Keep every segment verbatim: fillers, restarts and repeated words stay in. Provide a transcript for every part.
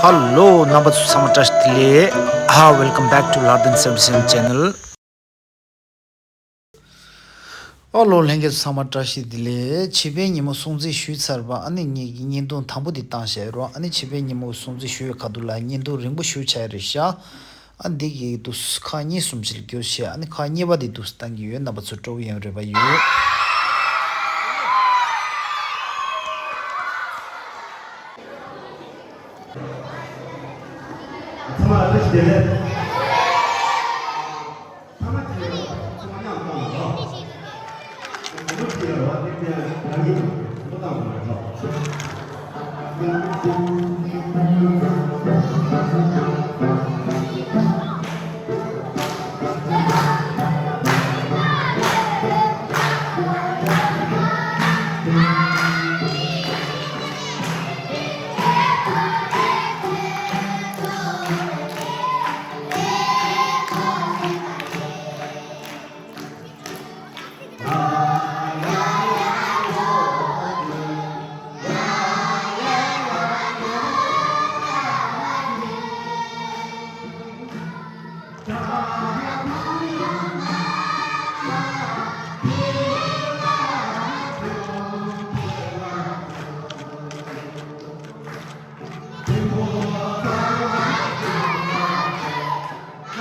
ཧ་ལོ། རྣམ་པ་ཚོ་ཚང་མ་བཀྲ་ཤིས་བདེ་ལེགས། ཨ། Welcome back to Lardin seventy-seven channel. ཨ་ལོ། ལྷན་རྒྱས་ཚོ་ཚང་མ་བཀྲ་ཤིས་བདེ་ལེགས། བྱིས་པའི་ཉིན་མོ་སྲུང་བརྩི་ཞུས་ཚར་བ། ཨ་ནི་ངེད་ཀྱི་བརྙན་ཐུང་དང་པོ་འདི་བཏང་བཞག་ཡོད་རོགས། ཨ་ནི་བྱིས་པའི་ཉིན་མོ་སྲུང་བརྩི་ཞུ་བའི་ཁ་ཐུག་ལ་བརྙན་ཐུང་རིང་པོ་ཞུ་བྱ་ཡ་རེད་ཤག་ཨ། འདི་གི་དུས་ཁག་གཉིས་གསུམ་ཞིག་ལ་འགྱུར་བྱས། ཨ་ནི་ཁག་གཉིས་པ་འདི་དུས་སུ་བཏང་གི་ཡོད། རྣམ་པ་ཚོ་སྤྲོ་པོ་ཡོང་རེ་བ་ཡོད། ཚང་མ་བཀྲ་ཤིས་བདེ་ལེགས། ཚང་མ་བཀྲ་ཤིས་བདེ་ལེགས། ཚང་མ་མཉམ་གཏོང་ལ་ལོ། ཚང་མ་བཀྲ་ཤིས་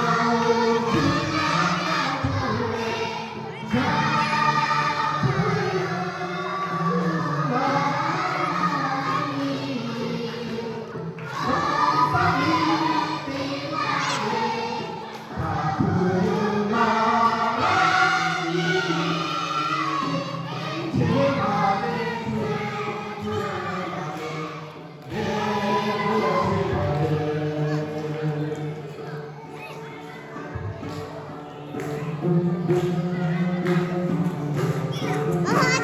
བདེ་ལེགས། ཚང་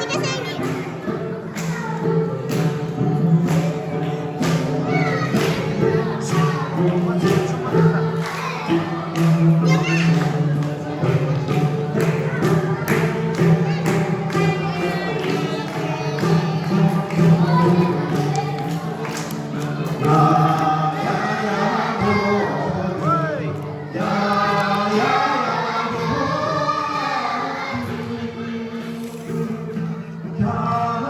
མ་བཏང་ལ་ལོ།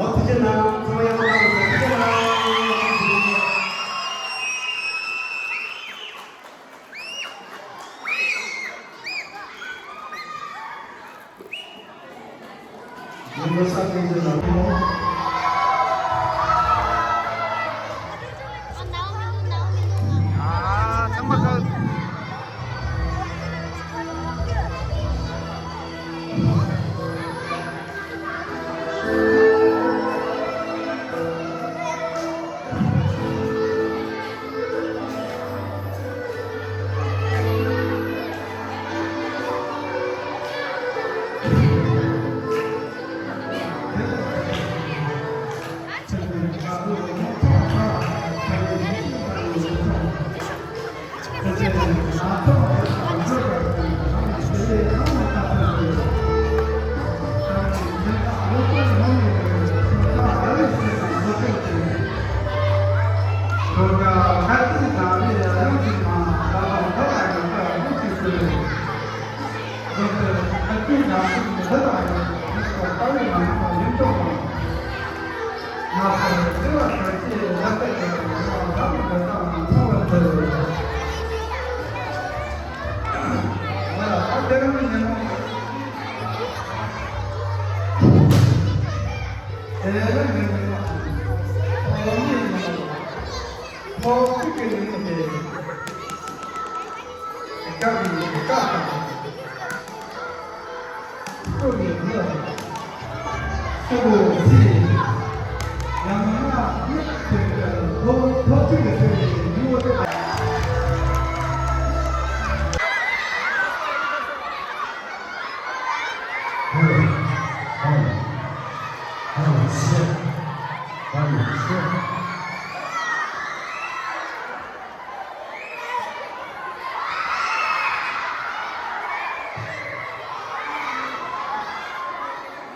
ཨོ་ཐུགས་རྗེ་གནང་། ཚང་མ་ཡག་པོ་བཏང་ཡོད་ས། ཐུགས་རྗེ་གནང་། ཡིན་པ་ས་ཐུགས་རྗེ་གནང་། ཨ། ཚང་མ་ཁ།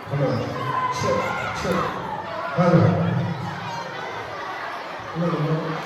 Hello, check, check. Hello. Hello, hello.